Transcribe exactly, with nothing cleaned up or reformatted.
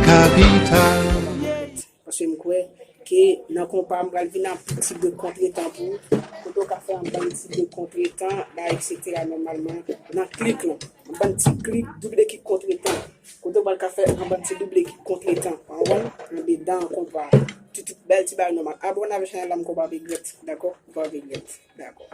Kapital. Paske m kwè ke nan konpa m pral vin an ti de kontretan pou ou. Kote w ka fè an bann ti de kontretan la, etsetera nòmalman nan klik lan. An bann ti klik, double kick kontretan. Kote w pral ka fè an bann ti double kick kontretan. Ou konprann? Andedan konpa. Tout, tout bèl ti bagay nòmal. Abòne avèk chanèl la, m konpa regrèt. Dakò? Ou pa regrèt. Dakò.